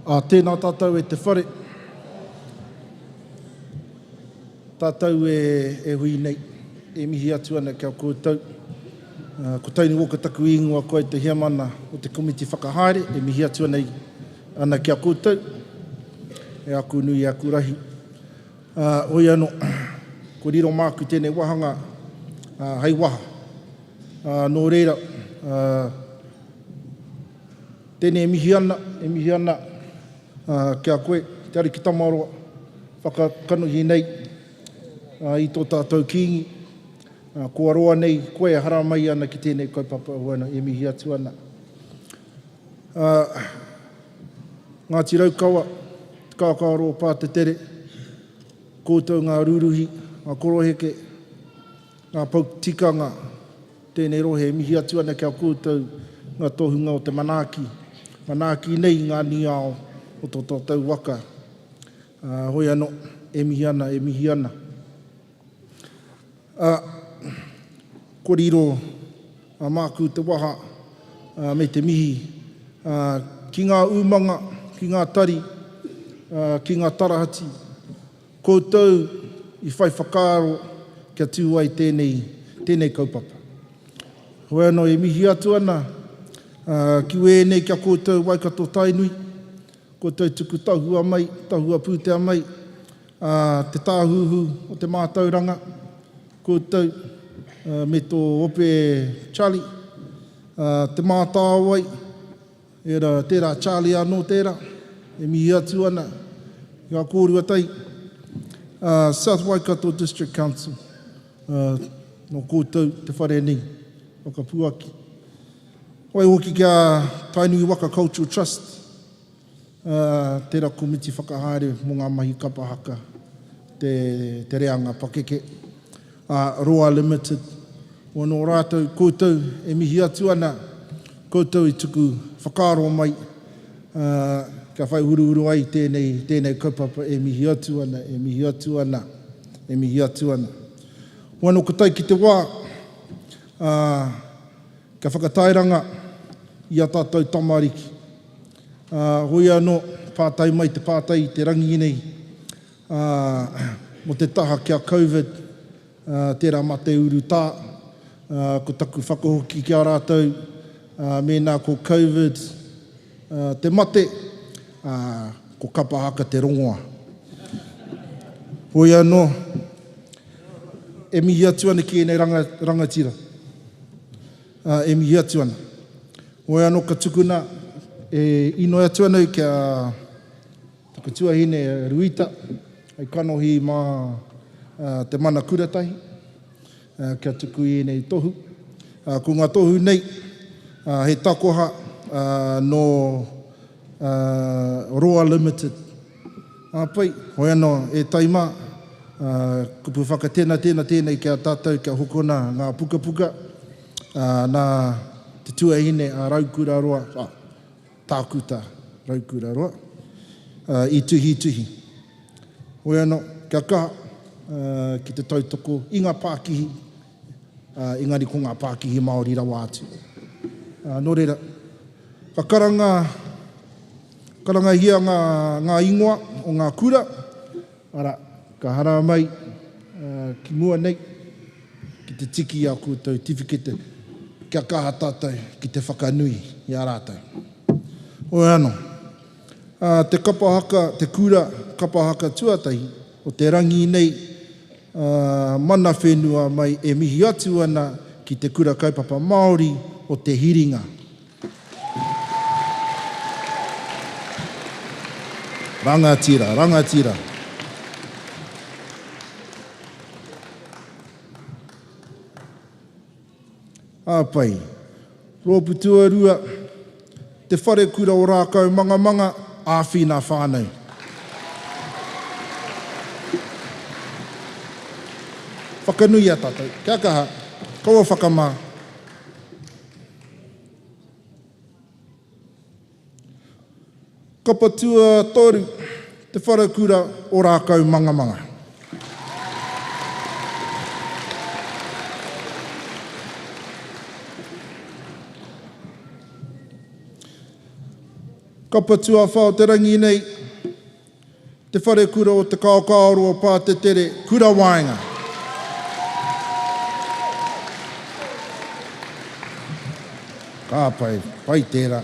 Ā, tēnā tātou e te whare, tātou e, e hui nei, e mihi atu ana ki a koutou. Ko Tony Walker taku īngoa, ko au te heamana o te komiti whakahaere, e mihi atu ana, ana ki a koutou, e aku nui, e aku rahi. Ā, hoi anō, kua riro māku tēnei wāhanga, ā, hei waha. Ā, nō reira, ā, tēnei e mihi ana, e mihi ana, ā, ki a koe, Te Ariki Tamaroa, whakakanohi nei, ā, i tō tātou Kīngi, ā, kua roa nei koe e haramai ana ki tēnei kaupapa, hoi anō, e mihi atu ana. Ā, Ngāti Raukawa, Te Kākāro o Pātetere, koutou ngā rūruhi, ngā koroheke, ngā pou tikanga, tēnei rohe e mihi atu ana ki a koutou ngā tohunga o te manaaki, manaaki nei i ngā niao o tō tātou waka. Ā, hoi anō, e mihi ana, e mihi ana. Ā, kua riro māku te waha me te mihi ki ngā umanga, ki ngā tari, ki ngā tarahati, koutou i whai whakaaro kia tū ai tēnei, tēnei kaupapa. Heoi anō, e mihi atu ana ki wēnei ki a koutou Waikato Tainui, koutou tuku tahua mai, tahua pūtea mai, ā, te Tāhuhu o te Mātauranga, koutou me tō ope Charlie, ā, Te Mātāwai, ērā, tērā Charlie anō tērā, e mihi atu ana ki a kōrua tahi, ā, South Waikato District Council, ā, nō koutou te whare nei, whakapuaki. Waihoki ki a Tainui Waka Cultural Trust, ā, tērā komiti whakahaere mō ngā mahi kapa haka, te, te reanga pakeke, ā, Roa Limited, o nō rātou koutou e mihi atu ana, koutou i tuku whakaaro mai, ā, kia whai huruhuru ai tēnei, tēnei kaupapa e mihi atu ana, e mihi atu ana, e mihi atu ana. Hoi anō ko tae ki te wā, ā, kia whakatairanga i a tātou tamariki. Ā, hoi anō, pātai mai te pātai i te rangi nei, ā, mō te taha ki a Covid, ā, tērā mate urutā, ā, ko taku whakahoki ki a rātou, ā, mēnā ko Covid, ā, te mate, ā, ko kapa haka te rongoa. Hoi anō, e mihi atu ana ki ēnei ranga, rangatira. Ā, e mihi atu ana. Hoi anō ka tukuna, e inoi atu ana au ki a taku tuahine a Ruita, hei kanohi mā te mana kuratahi, kia tuku i ēnei tohu. Ko ngā tohu nei, he takoha nō Roa Limited. Ā pai, hoi anō, e tai mā, kupu whakatenatena tēnei ki a tātou kia hokona ngā pukapuka, nā te tuahine a Raukura Roa, a, Tākuta Raukura Roa, i tuhituhi. Hoi anō, kia kaha ki te tautoko i ngā pākihi, engari ko ngā pākihi Māori rawa atu. Nō reira, ka karanga Karangahia ngā, ngā ingoa o ngā kura, arā, ka haramai ki mua nei ki te tiki i ā koutou tiwhikete kia kaha tātou ki te whakanui i a rātou. Hoi anō, te kapa haka, te kura kapa haka tuatahi o te rangi nei, mana whenua mai e mihi atu ana ki te Kura Kaupapa Māori o Te Hiringa. Rangatira, rangatira. Ā pai. Rōpū tuarua, Te Wharekura o Rākaumangamanga, āwhina whānau. Whakanuia tātou. Kia kaha. Kaua whakamā. Kapa tuatoru, Te Wharekura o Rākaumangamanga. Kapa tuawha o te rangi nei, Te Wharekura o Te Kaokaoroa o Pātetere, Kura Waenga. Ka pai, pai tērā.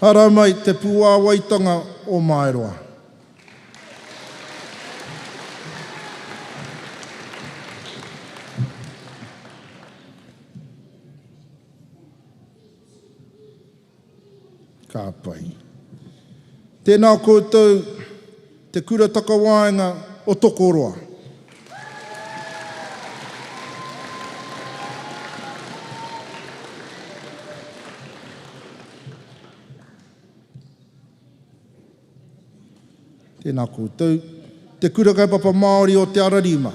Haramai te puāwaitanga o Maeroa. Ka pai. Tēnā koutou te kura takawaenga o Tokoroa. Tēnā koutou. Te Kura Kaupapa Māori o Te Ararima.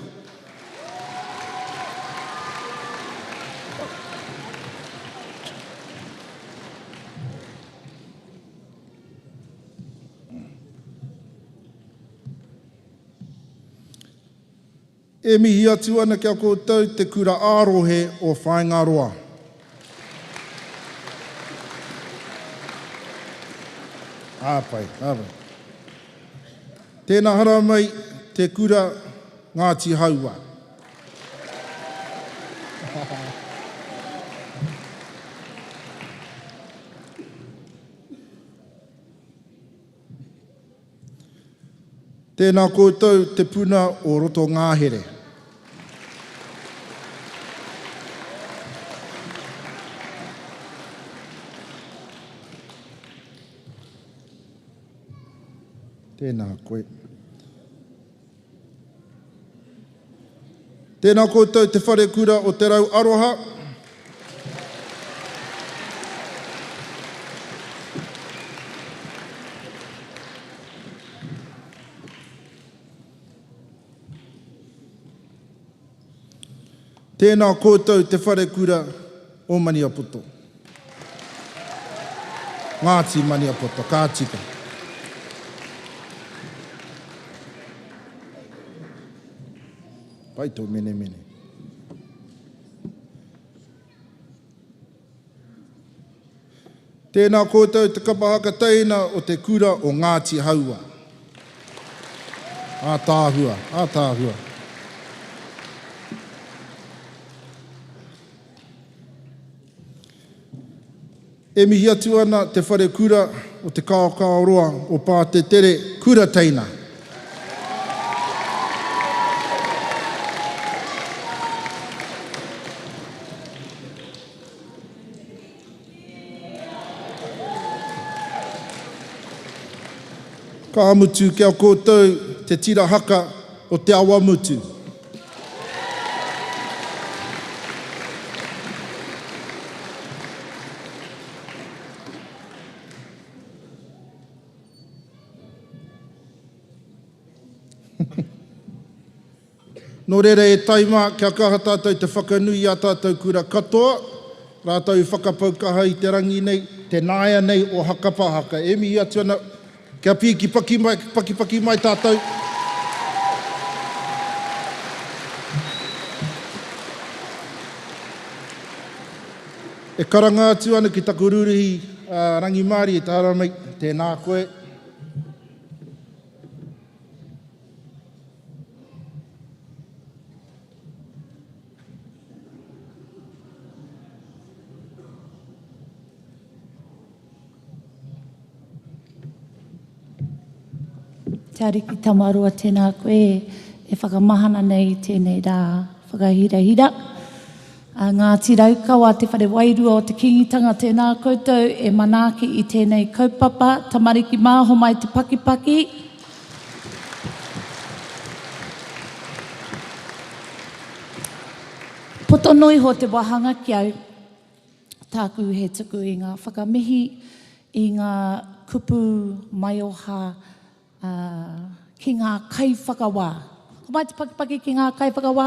E mihi atu ana ki a koutou te kura ā-rohe o Whāingaroa. Ā pai, ā pai. Tēnā haramai te kura Ngāti Haua. Tēnā koutou te puna o roto ngāhere. Tēnā koe. Tēnā koutou te wharekura o Te Rau Aroha. Tēnā koutou te wharekura o Maniapoto. Ngāti Maniapoto, ka tika. Pai tō menemene. Tēnā koutou te kapa haka teina o te kura o Ngāti Haua. Ātaahua, ātaahua. E mihi atu ana te whare kura o Te Kaokaoroa o Pātetere, Kura Teina. Ka mutu ki a koutou te tira haka o Te Awamutu. Nō reira e tai mā, kia kaha tātou te whakanui i ā tātou kura katoa, rātou i whakapau kaha i te rangi nei, te nāia nei o Hakapa Haka. E mihi atu ana, kia pīki paki mai, pakipaki mai tātou. E karanga atu ana ki taku rūruhi a Rangimārie te haramai, tēnā koe. Te Ariki Tamaroa, tēnā koe e whakamahana nei i tēnei rā whakahirahira. A Ngāti Raukawa, Te Whare Wairua o Te Kīngitanga, tēnā koutou e manaaki i tēnei kaupapa. Tamariki mā, homai te pakipaki. Poto noa iho te wāhanga ki au, tāku he tuku i ngā whakamihi, i ngā kupu maioha ki ngā kaiwhakawā. Homai te pakipaki ki ngā kaiwhakawā.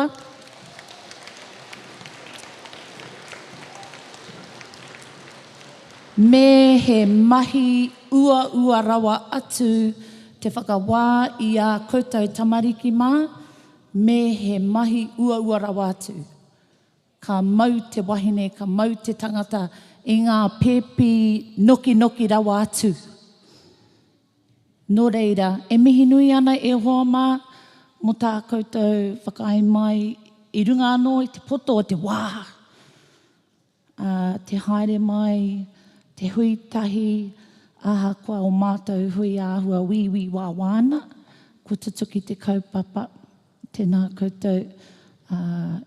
Me he mahi uaua rawa atu te whakawā i ā koutou tamariki mā, me he mahi uaua rawa atu. Ka mau te wahine, ka mau te tangata i ngā pēpi nokinoki rawa atu. Nō reira, e mihi nui ana e hoa mā mō tā koutou whakaae mai i runga anō i te poto o te wā, ā, te haere mai, te hui tahi, ahakoa o mātou hui āhua wīwī wāwā ana, kua tutuki te kaupapa. Tēnā koutou, ā,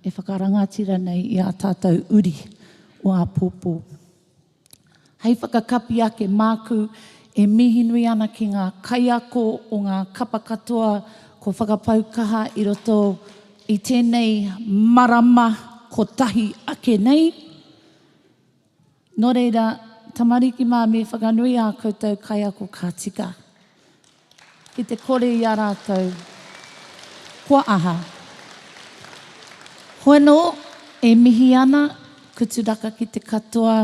e whakarangatira nei i ā tātou uri o āpōpō. Hei whakakapi ake māku e mihi nui ana ki ngā kaiako o ngā kapa katoa kua whakapau kaha i roto i tēnei marama kotahi ake nei. Nō reira, tamariki mā me whakanui ā koutou kaiako ka tika. Ki te kore i a rātou, kua aha? Hoano, e mihi ana, kutu raka ki te katoa,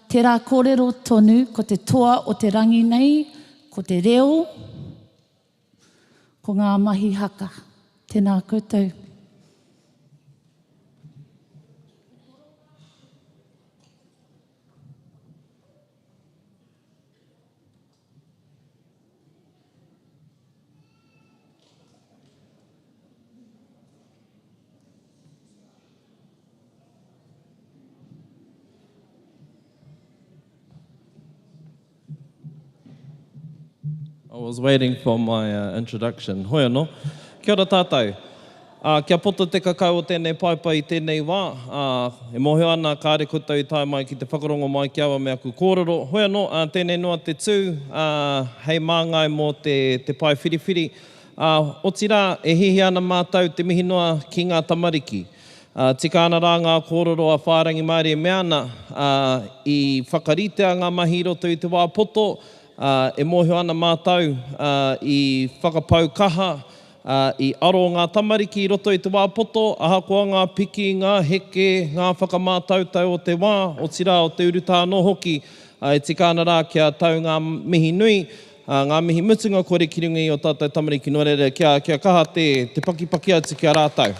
tērā kōrero tonu, ko te toa o te rangi nei, ko te reo, ko ngā mahi haka. Tēnā koutou. I was waiting for my uh, introduction. Hoi anō. Kia ora tātou. Uh, kia poto te kakau o tēnei paepae i tēnei wā. Uh, e mōhio ana kāre koutou i tae mai ki te whakarongo mai ki aua me aku kōrero. Hoi anō, uh, tēnei noa te tū uh, hei māngai mō te, te pae whiriwhiri. Uh, otirā, e hihia ana mātou te mihi noa ki ngā tamariki. Ā, tika ana rā ngā kōrero a Whārangi Māori e mea ana, ā, i whakaritea ngā mahi i roto i te wā poto, ā, e mōhio ana mātou, ā, i whakapau kaha, ā, i aro ngā tamariki i roto i te wā poto, ahakoa ngā piki, ngā heke, ngā whakamātautau o te wā, otirā o te urutā anō hoki, ā, e tika ana rā kia tau ngā mihi nui, Ā, ngā mihi mutunga kore ki runga i ō tātou tamariki, nō reira, kia, kia kaha te, te pakipaki atu ki a rātou.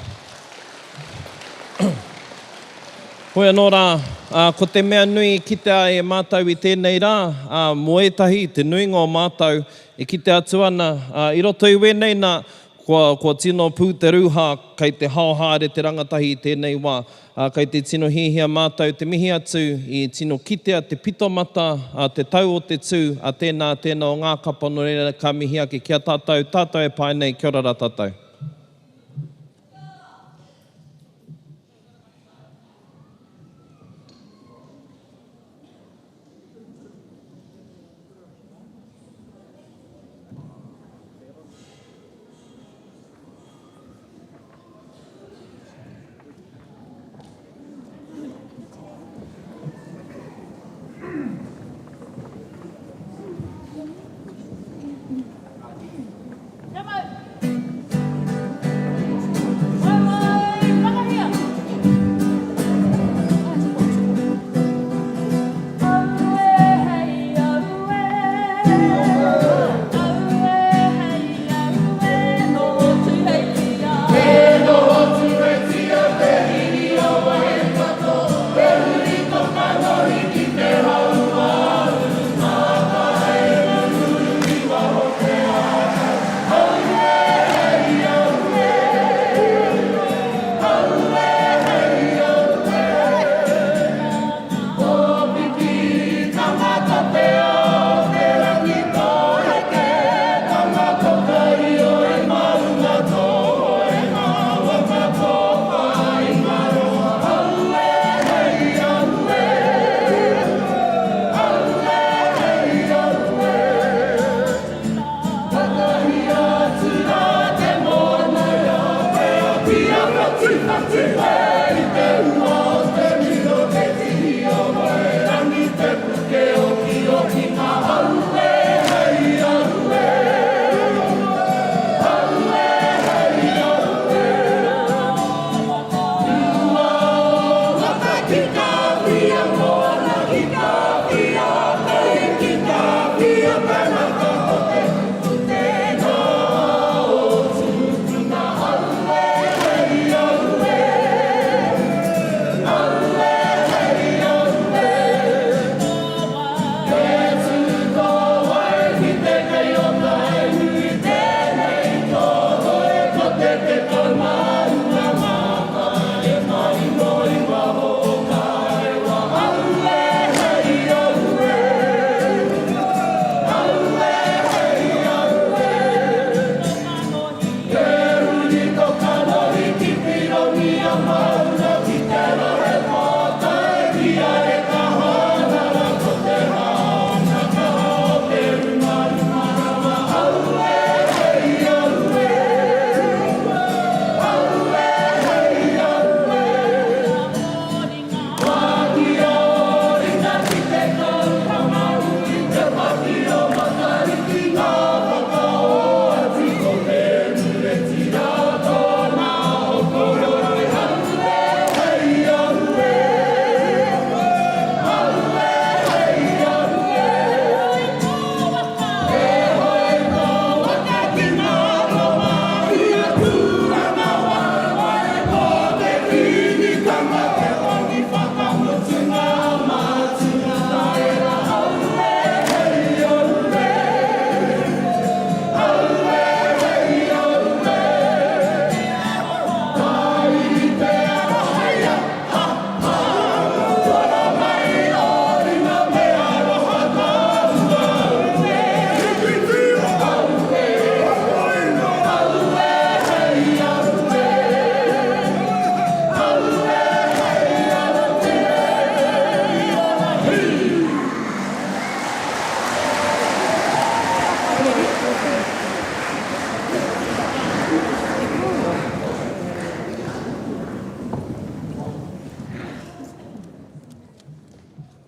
Hoi anō rā, ā, ko te mea nui i kitea ai e mātou i tēnei rā, ā, mō ētahi, te nuinga o mātou, e kite atu ana, ā, i roto i wēnei nā, kua, kua tino pū te rūhā, kei te hao haere te rangatahi i tēnei wā. Ā, kei te tino hiahia mātou te mihi atu i tino kitea te pitomata, ā, te tau o te tū, a tēnā, tēnā o ngā kapa, nō reira ka mihi ake ki a tātou, tātou e pae nei, kia ora rā tātou.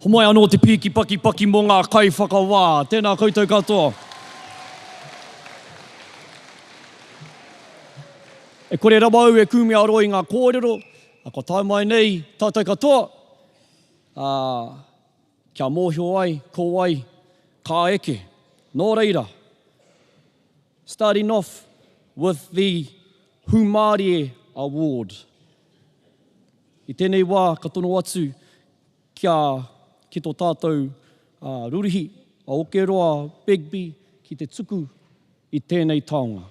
Homai anō te pīki pakipaki mō ngā kaiwhakawā. Tēnā koutou katoa. E kore rawa au e kūmea roa i ngā kōrero, kua tae mai nei tātou katoa, ā, kia mōhio ai ko wai ka eke. Nō reira, starting off with the Hūmārie Award. I tēnei wā ka tono atu kia ki tō tātou rurihi a Okeroa Begbie ki te tuku i tēnei taonga.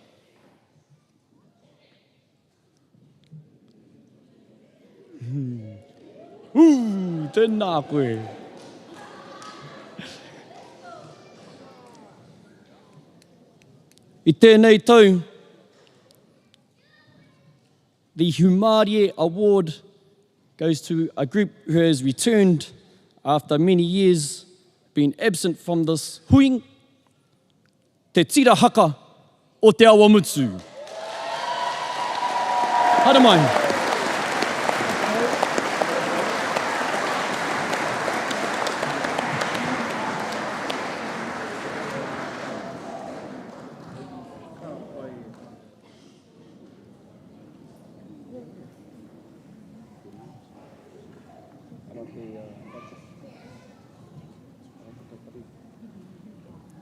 Ū, tēnā koe. I tēnei tau, The Humarie Award goes to a group who has returned after many years being absent from this hui, Te Tira Haka o Te Awamutu. Haere mai.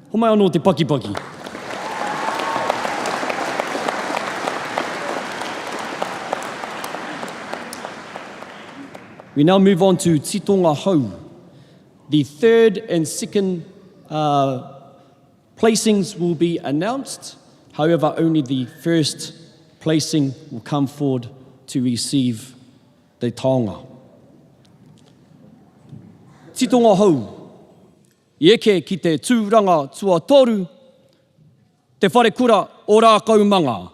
Homai anō te pakipaki. We now move on to Titonga Hou, the third and second uh, Placings will be announced, however only the first placing will come forward to receive the taonga. Titonga hou, i eke ki te tūranga tuatoru, Te Wharekura o Rākaumanga.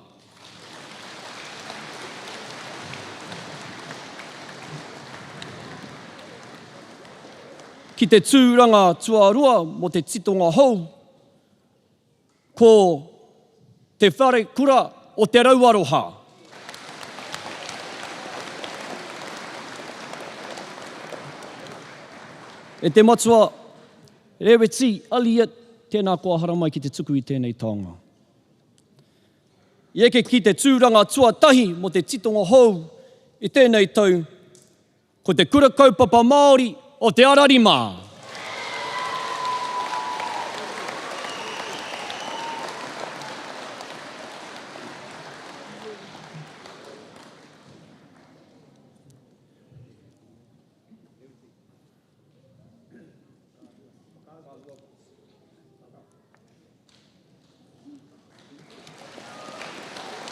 Ki te tūranga tuarua mō te titonga hou, ko Te Wharekura o Te Rauaroha. E te matua Reweti Elliot, tēnā koa haramai ki te tuku i tēnei taonga. I eke ki te tūranga tuatahi mō te titonga hou i tēnei tau, Ko te Kura Kaupapa Māori o Te Ararima.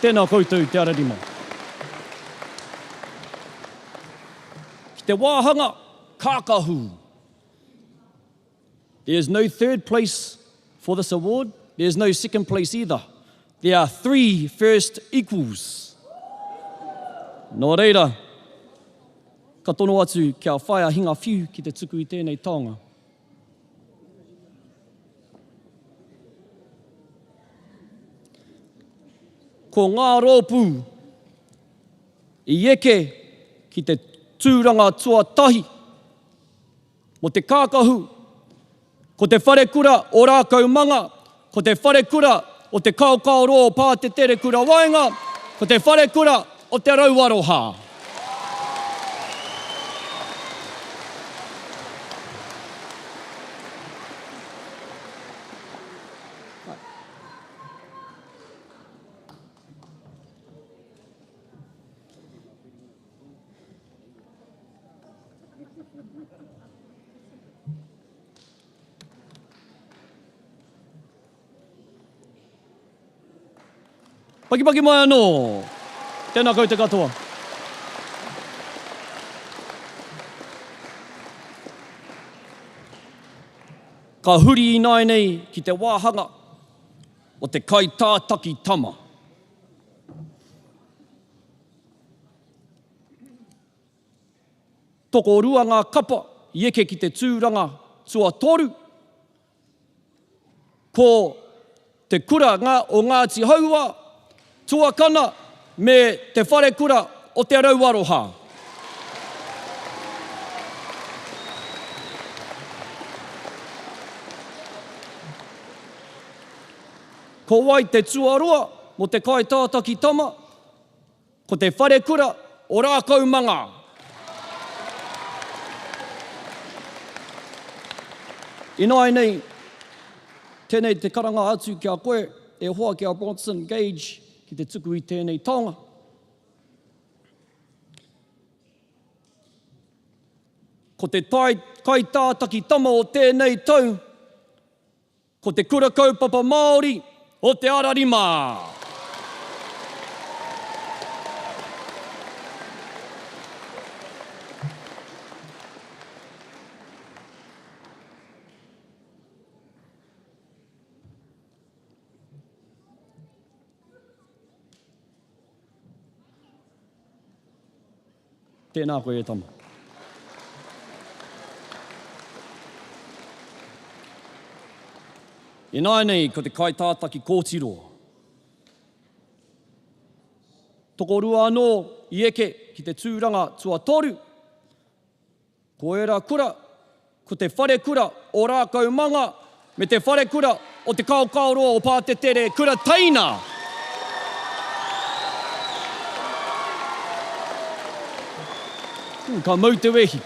Tēnā koutou Te Ararima. Ki te wāhanga kākahu. There is no third place for this award. There is no second place either. There are three first equals. Nō reira, ka tono atu kia whai a Hinga Whiu ki te tuku i tēnei taonga. Ko ngā rōpū i eke ki te tūranga tuatahi mō te kākahu, ko Te Wharekura o Rākaumanga, ko Te Wharekura o Te Kaokaoroa o Pātetere Kura Waenga, ko Te Wharekura o Te Rauaroha. Pakipaki mai anō. Tēnā koutou katoa. Ka huri ināianei ki te wāhanga o te kaitātaki tama. Tokorua ngā kapa i eke ki te tūranga tuatoru, ko Te Kura o Ngāti Hauā, Tuakana me Te Wharekura o Te Rauaroha. Ko wai te tuarua mō te kaitātaki tama? Ko te wharekura o Rākaumanga! Ināianei, tēnei te karanga atu ki a koe, e hoa ki a Bronson Gage ki te tuku i tēnei taonga. Ko te tai kaitātaki tama o tēnei tau, ko Te Kura Kaupapa Māori o Te Ararima! Tēnā koe e tama. Ināianei ko te kaitātaki kōtiro. Tokorua anō i eke ki te tūranga tuatoru. Ko ērā kura, ko te Wharekura o Rākaumanga me te Wharekura o Te Kaokaoroa o Pātetere Kura Teina! Ka mau te wehi.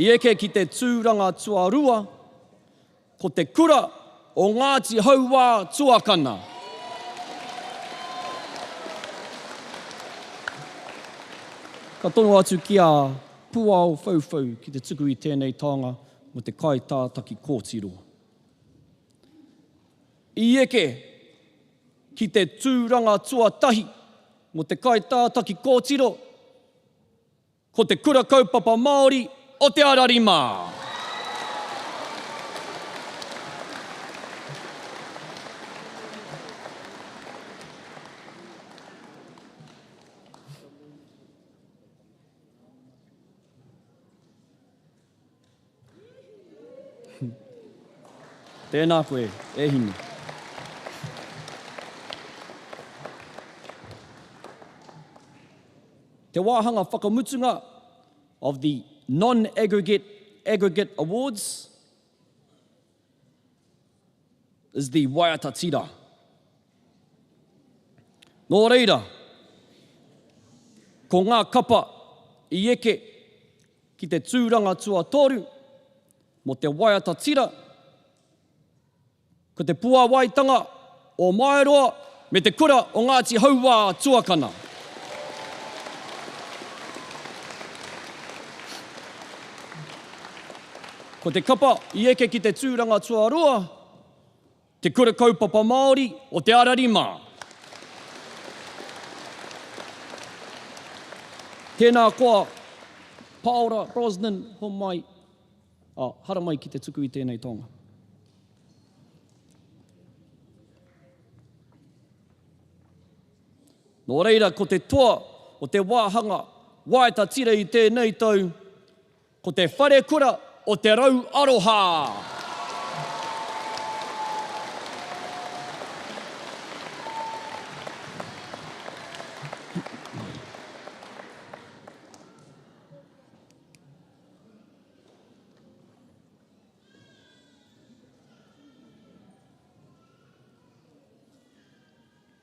I eke ki te tūranga tuarua, Ko te kura o Ngāti Hauā tuakana. Ka tono atu ki a Puao Whauwhau ki te tuku i tēnei taonga mo te kaitātaki kōtiro. I eke ki te tūranga tuatahi mo te kaitātaki kōtiro, Ko te Kura Kaupapa Māori o Te Ararima. Tēnā koe, e hine. Te wāhanga whakamutunga of the non-aggregate aggregate awards is the waiata tira. Nō reira, ko ngā kapa i eke ki te tūranga tuatoru mō te waiata tira, Ko te puāwaitanga o Maeroa me te kura o Ngāti Hauā tuakana. Ko te kapa i eke ki te tūranga tuarua, Te Kura Kaupapa Māori o Te Ararima. Tēnā koa, Paora Brosnan, homai, ā, haramai ki te tuku i tēnei taonga. Nō reira, ko te toa o te wāhanga waeta tira i tēnei tau, ko te Wharekura o Te Rau Aroha!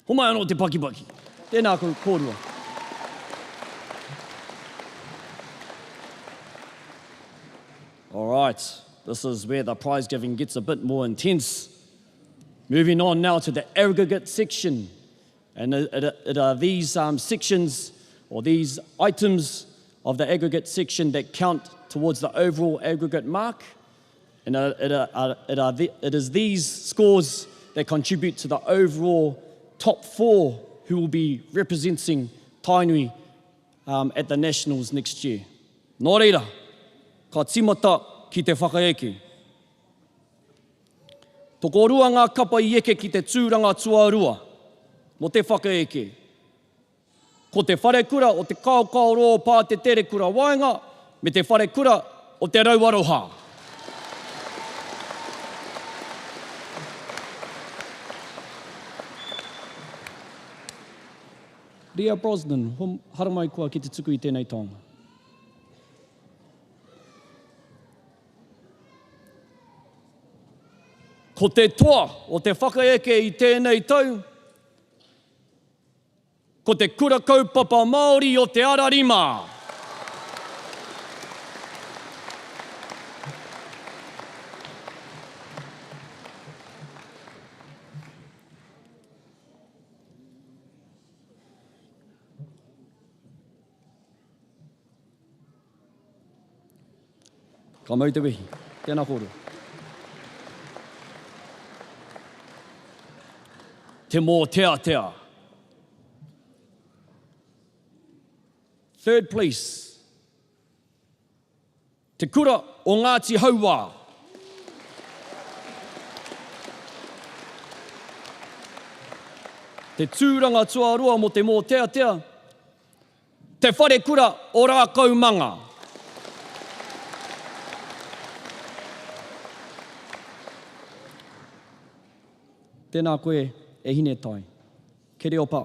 Homai anō te pakipaki. Tēnā kōrua. All right, this is where the prize giving gets a bit more intense. Moving on now to the aggregate section. And it, it, it are these um, sections or these items of the aggregate section that count towards the overall aggregate mark. And uh, it, uh, it, are the, it is these scores that contribute to the overall top four who will be representing Tainui um, at the Nationals next year. Nō reira, ka timata ki te whakaeke. Tokorua ngā kapa i eke ki te tūranga tuarua mō te whakaeke. Ko Te Wharekura o Te Kaokaoroa o Pātetere Kura Waenga me Te Wharekura o Te Rauaroha. Ria Brosnan, haramai koa ki te tuku i tēnei taonga. Ko te toa o te whakaeke i tēnei tau, ko te Kura Kaupapa Māori o Te Ara Rima. Ka mau te wehi. Tēnā kōrua. Te mōteatea. Third place. Te Kura o Ngāti Hauā. Te tūranga tuarua mō te mōteatea, Te Wharekura o Rākaumanga. Tēnā koe e Hinetai. Kereopa,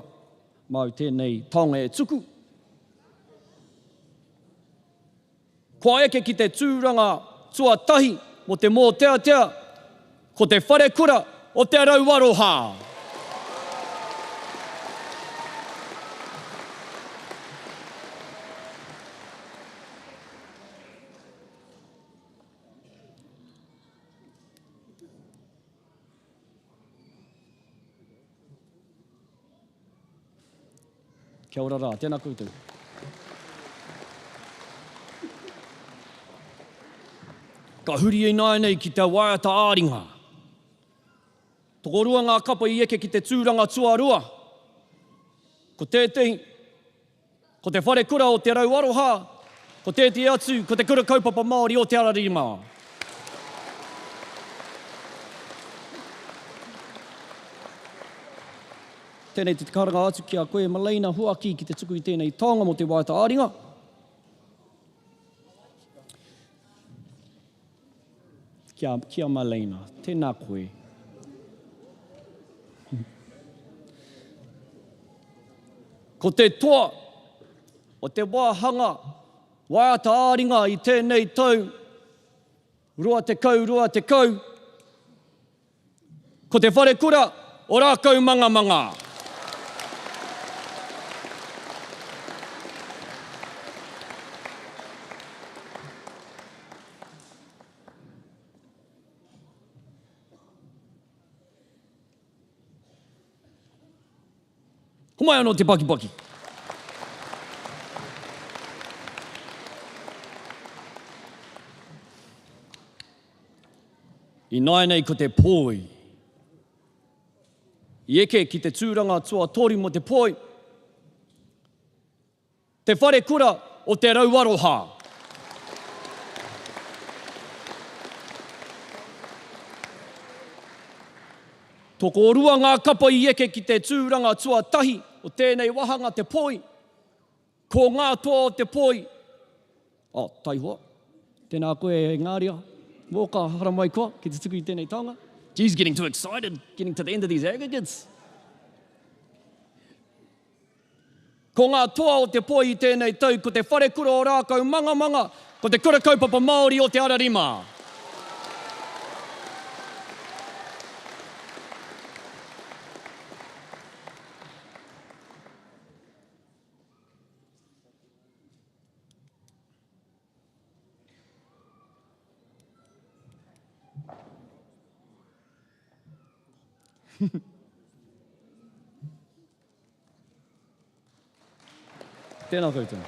māu tēnei taonga e tuku. Kua eke ki te tūranga tuatahi mō te mōteatea, ko te wharekura o Te Rauaroha. Kia ora rā, tēnā koutou. Ka huri ināianei ki te waiata ā-ringa. Tokorua ngā kapa i eke ki te tūranga tuarua. Ko tētehi, Ko te wharekura o Te Rau Aroha, ko tētehi atu ko te Kura Kaupapa Māori o Te Ararima. Tēnei te karanga atu ki a koe Maleina Huaki ki te tuku i tēnei taonga mō te waiata ā-ringa. Kia, ki a Maleina, tēnā koe. Ko te toa o te wāhanga waiata ā-ringa i tēnei tau 20 20, ko Te Wharekura o Rākaumangamanga. Homai anō te pakipaki. Ināianei ko te poi. I eke ki te tūranga tuatoru mō te poi. Te Wharekura o Te Rauaroha. Tokorua ngā kapa i eke ki te tūranga tuatahi o tēnei wahanga te poi. Ko ngā toa o te poi. Oh, taihoa. Tēnā koe e Ngāria. Mōka, haramai koa ki te tuku i tēnei taonga. Geez, getting too excited, getting to the end of these aggregates. Ko ngā toa o te poi i tēnei tau ko Te Wharekura o Rākaumangamanga, ko Te Kura Kaupapa Māori o Te Ara Rima. Tēnā koutou.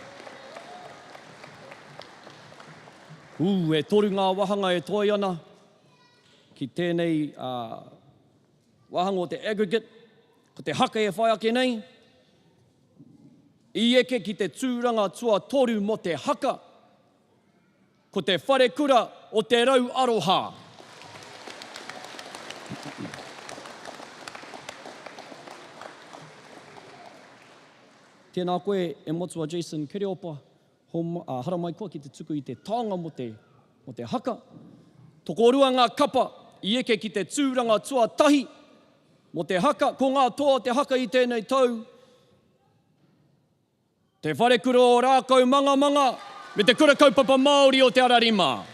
Ū, e toru ngā wāhanga e toe ana ki tēnei uh, wāhanga o te aggregate, ko te haka e whai ake nei, i eke ki te tūranga tuatoru mō te haka, Ko te wharekura o Te Rau Aroha. Tēnā koe e Matua Jason Kereopa, haramai koa ki te tuku i te taonga mō te, mō te haka. Tokorua ngā kapa i eke ki te tūranga tuatahi mō te haka, ko ngā toa o te haka i tēnei tau, Te Wharekura o Rākaumangamanga me Te Kura Kaupapa Māori o Te Ara Rima.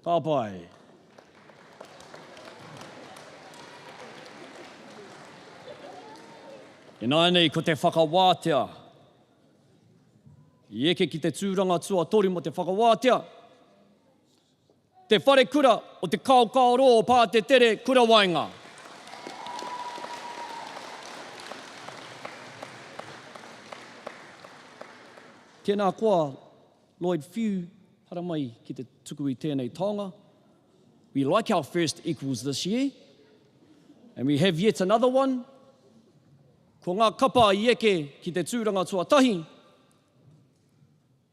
Ka pai. Ināianei ko te whakawātea. I eke ki te tūranga tuatoru mō te whakawātea. Te Wharekura o Te Kaokaoroa o Pātetere, Kura Waenga. Tēnā koa Lloyd Whiu, haramai ki te tuku i tēnei taonga. We like our first equals this year, and we have yet another one. Ko ngā kapa i eke ki te tūranga tuatahi,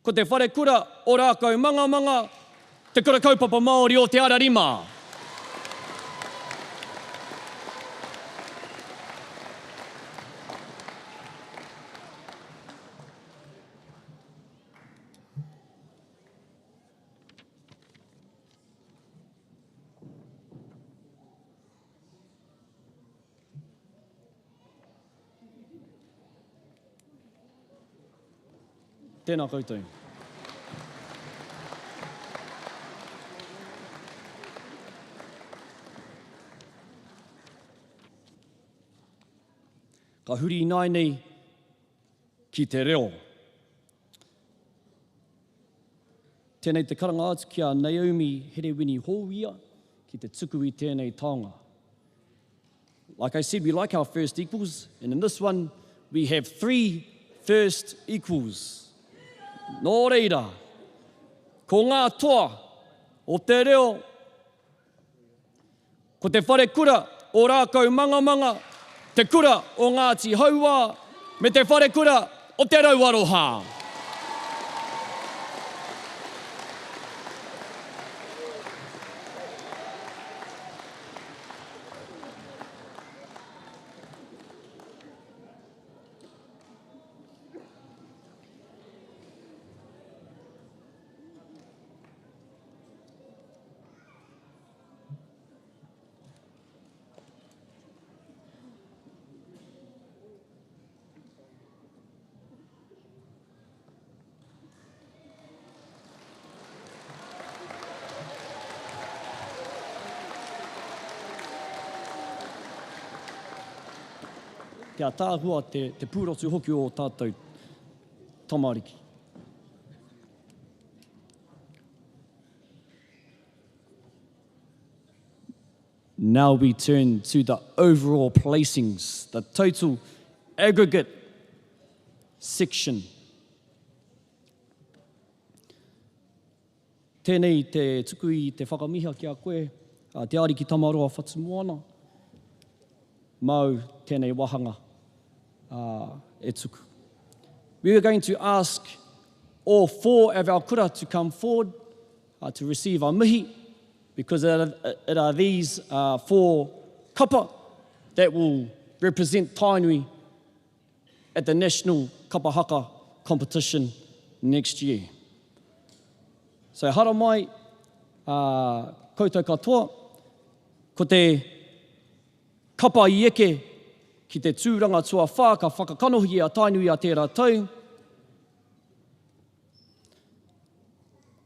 ko Te Wharekura o Rākaumangamanga, Te Kura Kaupapa Māori o Te Ararima. Tēnā koutou. Ka huri ināianei ki te reo. Tēnei te karanga atu ki a Naomi Herewini Houia ki te tuku i tēnei taonga. Like I said, we like our first equals, and in this one, we have three first equals. Nō reira, ko ngā toa o te reo Ko te wharekura o Rākaumangamanga, te kura o Ngāti Hauā, me te wharekura o Te Rauaroha. Te ataahua, te, te pūrotu hoki o tātou tamariki. Now we turn to the overall placings, the total aggregate section. Tēnei te tuku i te whakamiha ki a koe, a Te Ariki Tamaroa Whatumoana, māu tēnei wāhanga e tuku. We are going to ask all four of our kura to come forward to receive our mihi, because it are these four kapa that will represent Tainui at the National Kapa Haka competition next year. So haramai koutou katoa, ko te kapa i eke ki te tūranga tuawhā ka whakakanohi a Tainui a tērā tau,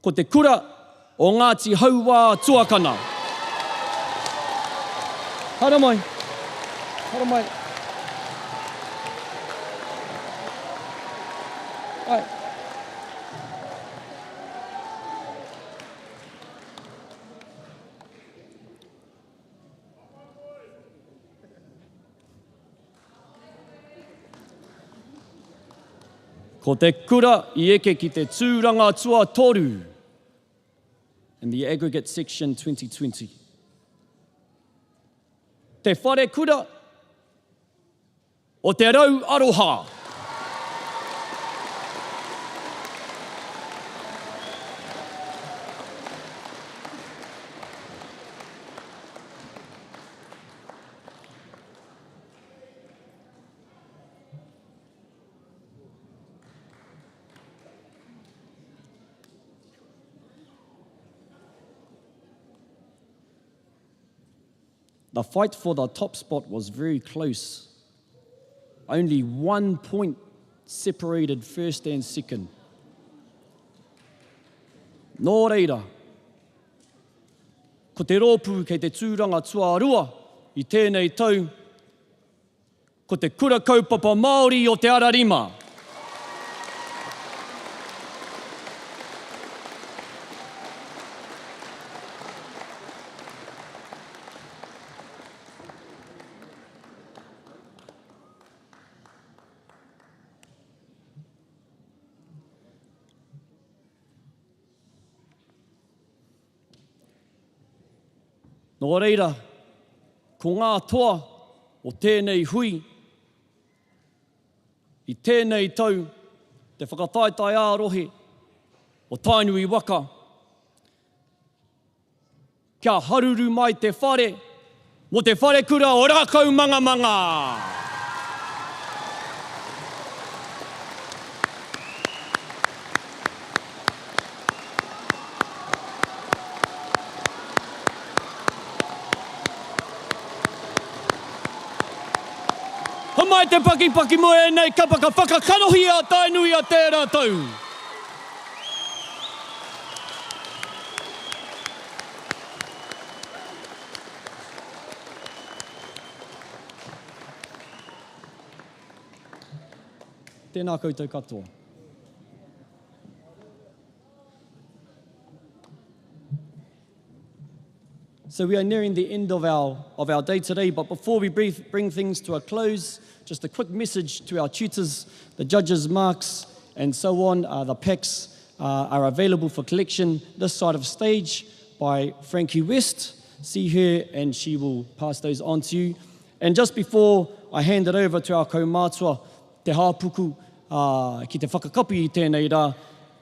Ko te kura o Ngāti Hauā tuakana. Haere mai. Haere mai. Ai. Ko te kura i eke ki te tūranga tuatoru in the aggregate section 2020. Te wharekura o Te Rau Aroha. The fight for the top spot was very close. Only one point separated first and second. Nō reira. Ko te rōpū kei te tūranga tuarua i tēnei tau, ko Te Kura Kaupapa Māori o Te Ara Rima. Nō reira, ko ngā toa o tēnei hui i tēnei tau te whakataetae ā-rohe o Tainui waka, Kia haruru mai te whare mo te wharekura o Rakaumangamanga! Homai te pakipaki mo enei kapa ka whakakanohi a Tainui a tera tau! Tēnā koutou katoa. So we are nearing the end of our, of our day today, but before we brief, bring things to a close, just a quick message to our tutors, the judges' marks, and so on. Uh, the packs uh, are available for collection this side of stage by Frankie West. See her and she will pass those on to you. And just before I hand it over to our kaumātua, Te Hāpuku, uh, ki te whakakapi i tēnei rā,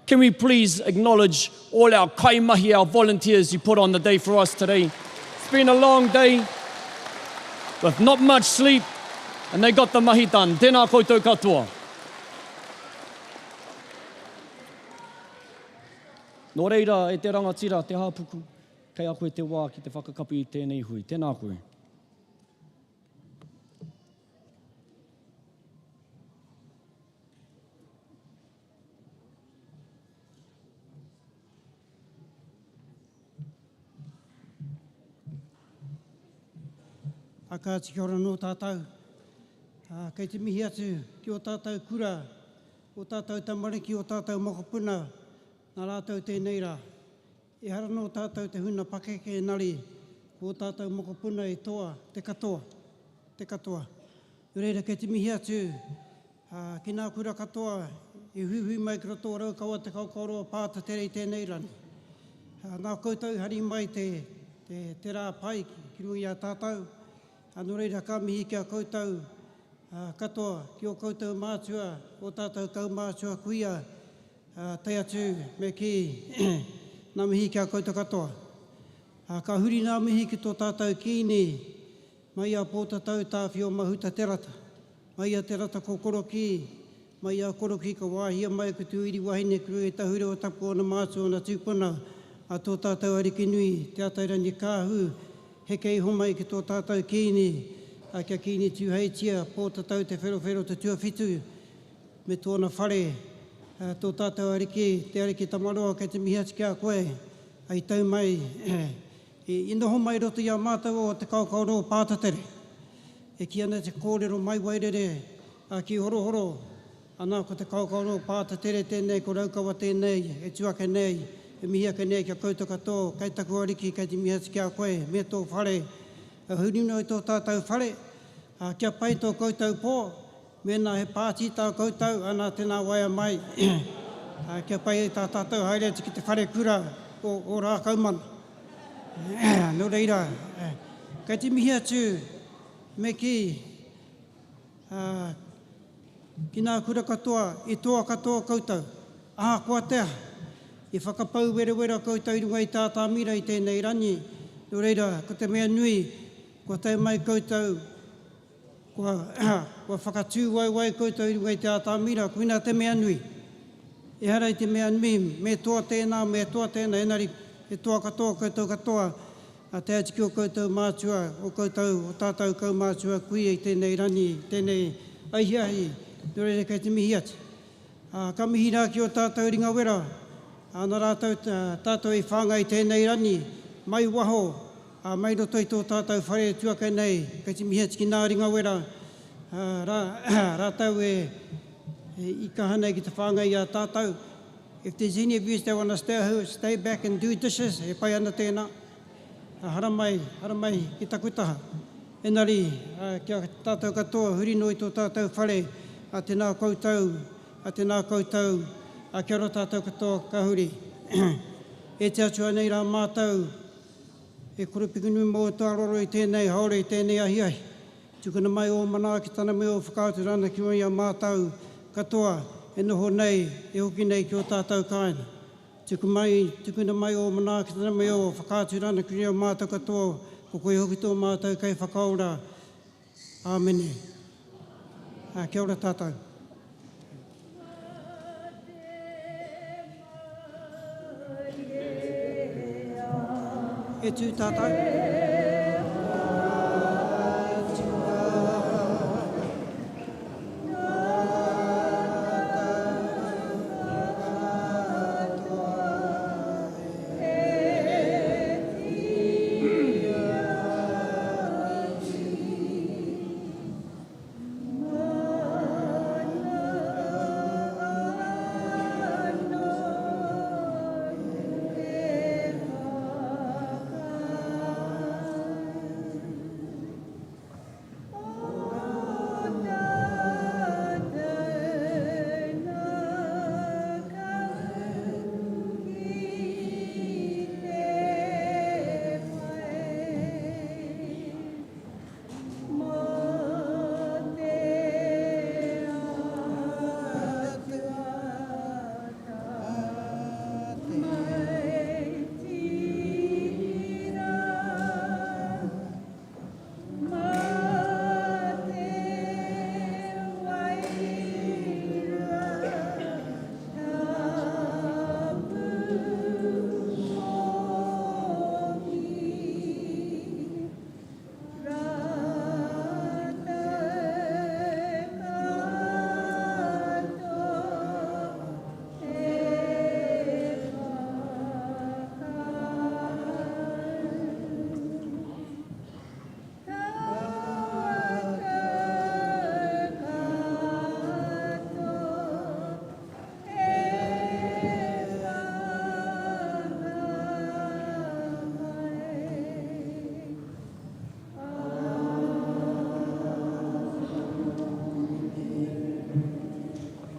Can we please acknowledge all our kaimahi, our volunteers who put on the day for us today? It's been a long day with not much sleep and they got the mahi done. Tēnā koutou katoa. Nō reira, e te rangatira, te hāpuku, kei a koe te wā ki te whakakapi i tēnei hui. Tēnā koe. A kāti kia ora nō tātou. Ā, kei te mihi atu ki ō tātou kura, ō tātou tamariki, ō tātou mokopuna, nā rātou tēnei rā. Ehara nō tātou te huna pakeke engari ko ō tātou mokopuna i toa te katoa, te katoa. Nō reira kei te mihi atu Ā, ki ngā kura katoa i huihui mai ki roto o Raukawa Te Kaokaoroa Pātatere i tēnei rangi. Ā, nā koutou i hari mai te, te, te rā pai ki runga i a tātou. Ā, nō reira ka mihi ki a koutou ā, katoa, ki ō koutou mātua, ō tātou kaumātua kuia, ā, tae atu me kī, nā mihi ki a koutou katoa. Ā, ka huri nā mihi ki tō tātou Kīngi, Mai a Pōtatau Tāwhio Mahuta Te Rata, mai a Te Rata ko Korokī, mai a Korokī ka wāhia mai ko Tūiri wahine ki runga i tahure o tapu ōna mātua ōna tūpuna a tō tātou Ariki nui Te Atairangikaahu heke iho mai ki tō tātou Kīngi a kia Kīngi Tūheitia Pōtatau Te Wherowhero te tuawhitu me tōna whare tō tātou Ariki Te Ariki Tamaroa kei te mihi atu ki a koe i tau mai I noho mai roto i a mātou o Te Kaokaoroa Pātatere. E kī ana te kōrero mai Wairere ki Horohoro, ana ko Te Kaokaoroa Pātatere tēnei, ko Raukawa tēnei, e tū ake nei, e mihi ake nei ki a koutou katoa, kei taku ariki, kei te mihi atu ki a koe, me tō whare, huri noa i tō tātou whare, kia pai tō koutou pō, Mēnā he pāti tā koutou, ana tēnā waea mai, kia pai ai tā tātou haere atu ki te wharekura o Ōrākaumana. Nō reira, kei te mihi atu me kī, ki ngā kura katoa, i toa katoa koutou, ahakoa te aha, i whakapau werawera koutou i runga i tā tāmira i tēnei rangi, nō reira, ko te mea nui, kua tae mai koutou, Kua, kua whakatū waewae koutou i runga i te atamira, koina te mea nui. Ehara i te mea nui, me toa tēnā, me toa tēnā, engari he toa katoa koutou katoa, a tae atu ki ō koutou mātua, ō koutou, ō tātou kaumātua kuia i tēnei rangi, i tēnei ahiahi, nō reira kei te mihi atu. Ā, ka mihi rā ki ō tātou ringa wera, ā, nā rātou tātou i whāngai i tēnei rangi, mai waho. Ā, mai roto i tō tātou whare e tu ake nei, kei te mihi atu ki nā ringawera, ā, rā, rātou e, e i kaha nei ki te whāngai i a tātou. If there's any of yous that wanna stay, stay back and do dishes, e pai ana tēnā. Haramai, haramai ki taku taha. Engari, kia tātou katoa huri noa i tō tātou whare, a tēnā koutou, a tēnā koutou, a kia ora tātou katoa ka huri. E te Atua nei rā mātou, e koropiko nui mō tō aroro i tēnei haora i tēnei ahiahi. Tukuna mai ō manaakitanga me ō whakaaturanga ki runga i a mātou katoa e noho nei, e hoki nei ki ō tātou kāinga. Tuku mai, tukuna mai ō manaakitanga me ō whakaaturanga ki runga i a mātou katoa, ko koe hoki tō mātou Kaiwhakaora. Āmene. Ā, kia ora tātou. E tū tātou.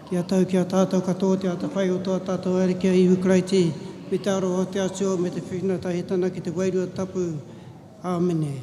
Kia tau ki a tātou katoa te atawhai o tō tātou Ariki a Ihu Karaiti, me te aroha o te Atua, me te whiwhinga tahitanga ki te Wairua Tapu. Āmene.